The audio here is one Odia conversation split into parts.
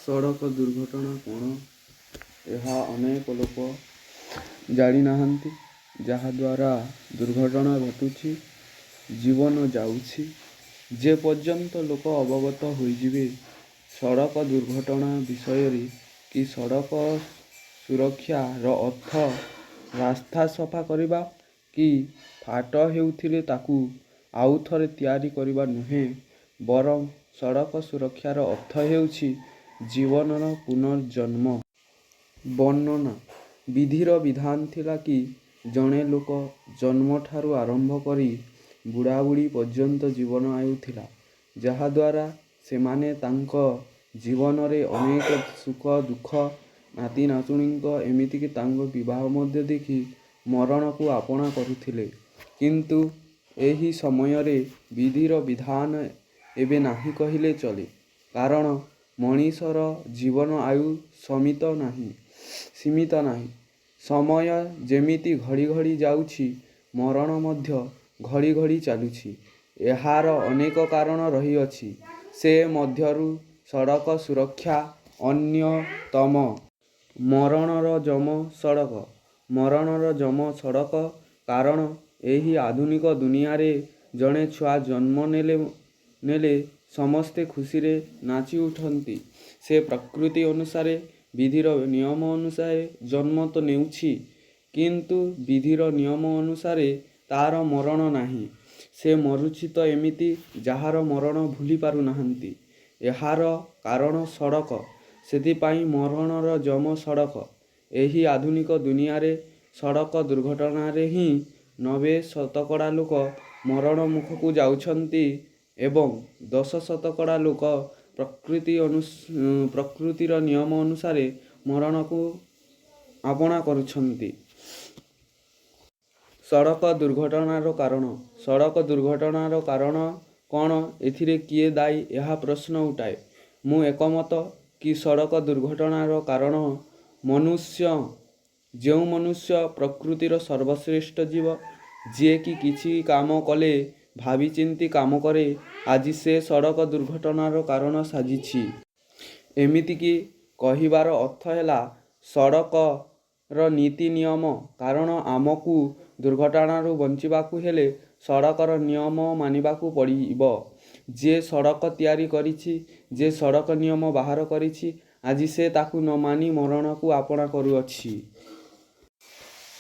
ସଡ଼କ ଦୁର୍ଘଟଣା କ'ଣ, ଏହା ଅନେକ ଲୋକ ଜାଣିନାହାନ୍ତି। ଯାହାଦ୍ୱାରା ଦୁର୍ଘଟଣା ଘଟୁଛି, ଜୀବନ ଯାଉଛି। ଯେ ପର୍ଯ୍ୟନ୍ତ ଲୋକ ଅବଗତ ହୋଇଯିବେ ସଡ଼କ ଦୁର୍ଘଟଣା ବିଷୟରେ କି ସଡ଼କ ସୁରକ୍ଷାର ଅର୍ଥ ରାସ୍ତା ସଫା କରିବା କି ଫାଟ ହେଉଥିଲେ ତାକୁ ଆଉଥରେ ତିଆରି କରିବା ନୁହେଁ, ବରଂ ସଡ଼କ ସୁରକ୍ଷାର ଅର୍ଥ ହେଉଛି ଜୀବନର ପୁନର୍ଜନ୍ମ। ବର୍ଣ୍ଣନା ବିଧିର ବିଧାନ ଥିଲା କି ଜଣେ ଲୋକ ଜନ୍ମଠାରୁ ଆରମ୍ଭ କରି ବୁଢ଼ାବୁଢ଼ୀ ପର୍ଯ୍ୟନ୍ତ ଜୀବନ ଆୟୁ ଥିଲା, ଯାହାଦ୍ୱାରା ସେମାନେ ତାଙ୍କ ଜୀବନରେ ଅନେକ ସୁଖ ଦୁଃଖ, ନାତି ନାତୁଣୀଙ୍କ, ଏମିତିକି ତାଙ୍କ ବିବାହ ମଧ୍ୟ ଦେଖି ମରଣକୁ ଆପଣା କରୁଥିଲେ। କିନ୍ତୁ ଏହି ସମୟରେ ବିଧିର ବିଧାନ ଏବେ ନାହିଁ କହିଲେ ଚଳେ, କାରଣ ମଣିଷର ଜୀବନ ଆୟୁ ସୀମିତ ନାହିଁ ସୀମିତ ନାହିଁ। ସମୟ ଯେମିତି ଘଡ଼ି ଘଡ଼ି ଯାଉଛି, ମରଣ ମଧ୍ୟ ଘଡ଼ି ଘଡ଼ି ଚାଲୁଛି। ଏହାର ଅନେକ କାରଣ ରହିଅଛି, ସେ ମଧ୍ୟରୁ ସଡ଼କ ସୁରକ୍ଷା ଅନ୍ୟତମ। ମରଣର ଯମ ସଡ଼କ। ମରଣର ଯମ ସଡ଼କ, କାରଣ ଏହି ଆଧୁନିକ ଦୁନିଆରେ ଜଣେ ଛୁଆ ଜନ୍ମ ନେଲେ ସମସ୍ତେ ଖୁସିରେ ନାଚି ଉଠନ୍ତି। ସେ ପ୍ରକୃତି ଅନୁସାରେ, ବିଧିର ନିୟମ ଅନୁସାରେ ଜନ୍ମ ତ ନେଉଛି, କିନ୍ତୁ ବିଧିର ନିୟମ ଅନୁସାରେ ତା'ର ମରଣ ନାହିଁ। ସେ ମରୁଛି ତ ଏମିତି, ଯାହାର ମରଣ ଭୁଲି ପାରୁନାହାନ୍ତି। ଏହାର କାରଣ ସଡ଼କ। ସେଥିପାଇଁ ମରଣର ଯମ ସଡ଼କ। ଏହି ଆଧୁନିକ ଦୁନିଆରେ ସଡ଼କ ଦୁର୍ଘଟଣାରେ ହିଁ 90% ଲୋକ ମରଣ ମୁଖକୁ ଯାଉଛନ୍ତି ଏବଂ 10% ଲୋକ ପ୍ରକୃତିର ନିୟମ ଅନୁସାରେ ମରଣକୁ ଆପଣା କରୁଛନ୍ତି। ସଡ଼କ ଦୁର୍ଘଟଣାର କାରଣ। ସଡ଼କ ଦୁର୍ଘଟଣାର କାରଣ କ'ଣ, ଏଥିରେ କିଏ ଦାୟୀ, ଏହା ପ୍ରଶ୍ନ ଉଠାଏ। ମୁଁ ଏକମତ କି ସଡ଼କ ଦୁର୍ଘଟଣାର କାରଣ ମନୁଷ୍ୟ। ଯେଉଁ ମନୁଷ୍ୟ ପ୍ରକୃତିର ସର୍ବଶ୍ରେଷ୍ଠ ଜୀବ, ଯିଏକି କିଛି କାମ କଲେ ଭାବିଚିନ୍ତି କାମ କରେ, ଆଜି ସେ ସଡ଼କ ଦୁର୍ଘଟଣାର କାରଣ ସାଜିଛି। ଏମିତିକି କହିବାର ଅର୍ଥ ହେଲା ସଡ଼କର ନୀତି ନିୟମ, କାରଣ ଆମକୁ ଦୁର୍ଘଟଣାରୁ ବଞ୍ଚିବାକୁ ହେଲେ ସଡ଼କର ନିୟମ ମାନିବାକୁ ପଡ଼ିବ। ଯିଏ ସଡ଼କ ତିଆରି କରିଛି, ଯିଏ ସଡ଼କ ନିୟମ ବାହାର କରିଛି, ଆଜି ସେ ତାକୁ ନ ମାନି ମରଣକୁ ଆପଣା କରୁଅଛି।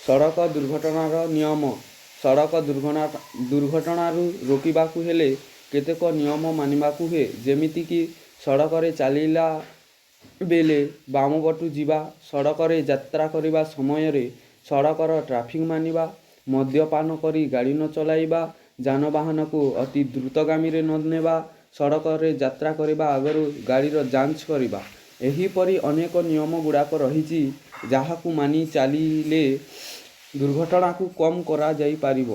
ସଡ଼କ ଦୁର୍ଘଟଣାର ନିୟମ। ସଡ଼କ ଦୁର୍ଘଟଣାରୁ ରୋକିବାକୁ ହେଲେ କେତେକ ନିୟମ ମାନିବାକୁ ହୁଏ, ଯେମିତିକି ସଡ଼କରେ ଚାଲିଲା ବେଳେ ବାମପଟୁ ଯିବା, ସଡ଼କରେ ଯାତ୍ରା କରିବା ସମୟରେ ସଡ଼କର ଟ୍ରାଫିକ୍ ମାନିବା, ମଦ୍ୟପାନ କରି ଗାଡ଼ି ନ ଚଲାଇବା, ଯାନବାହନକୁ ଅତି ଦ୍ରୁତଗାମୀରେ ନ ନେବା, ସଡ଼କରେ ଯାତ୍ରା କରିବା ଆଗରୁ ଗାଡ଼ିର ଯାଞ୍ଚ କରିବା। ଏହିପରି ଅନେକ ନିୟମ ଗୁଡ଼ାକ ରହିଛି, ଯାହାକୁ ମାନି ଚାଲିଲେ ଦୁର୍ଘଟଣାକୁ କମ୍ କରାଯାଇପାରିବ।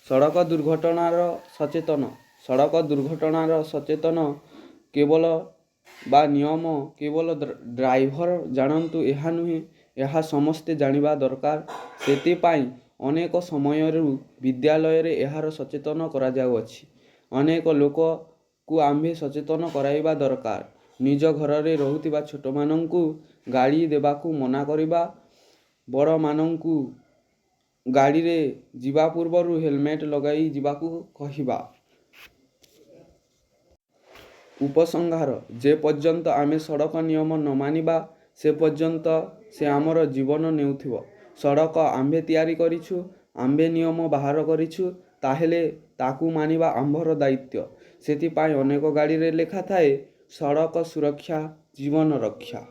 ସଡ଼କ ଦୁର୍ଘଟଣାର ସଚେତନ। ସଡ଼କ ଦୁର୍ଘଟଣାର ସଚେତନ କେବଳ ବା ନିୟମ କେବଳ ଡ୍ରାଇଭର ଜାଣନ୍ତୁ ଏହା ନୁହେଁ, ଏହା ସମସ୍ତେ ଜାଣିବା ଦରକାର। ସେଥିପାଇଁ ଅନେକ ସମୟରୁ ବିଦ୍ୟାଳୟରେ ଏହାର ସଚେତନ କରାଯାଉଅଛି। ଅନେକ ଲୋକକୁ ଆମ୍ଭେ ସଚେତନ କରାଇବା ଦରକାର। ନିଜ ଘରରେ ରହୁଥିବା ଛୋଟମାନଙ୍କୁ ଗାଳି ଦେବାକୁ ମନା କରିବା, ବଡ଼ମାନଙ୍କୁ ଗାଡ଼ିରେ ଯିବା ପୂର୍ବରୁ ହେଲମେଟ୍ ଲଗାଇ ଯିବାକୁ କହିବା। ଉପସଂହାର, ଯେ ପର୍ଯ୍ୟନ୍ତ ଆମେ ସଡ଼କ ନିୟମ ନ ମାନିବା, ସେ ପର୍ଯ୍ୟନ୍ତ ସେ ଆମର ଜୀବନ ନେଉଥିବ। ସଡ଼କ ଆମ୍ଭେ ତିଆରି କରିଛୁ, ଆମ୍ଭେ ନିୟମ ବାହାର କରିଛୁ, ତାହେଲେ ତାକୁ ମାନିବା ଆମ୍ଭର ଦାୟିତ୍ୱ। ସେଥିପାଇଁ ଅନେକ ଗାଡ଼ିରେ ଲେଖାଥାଏ, ସଡ଼କ ସୁରକ୍ଷା ଜୀବନ ରକ୍ଷା।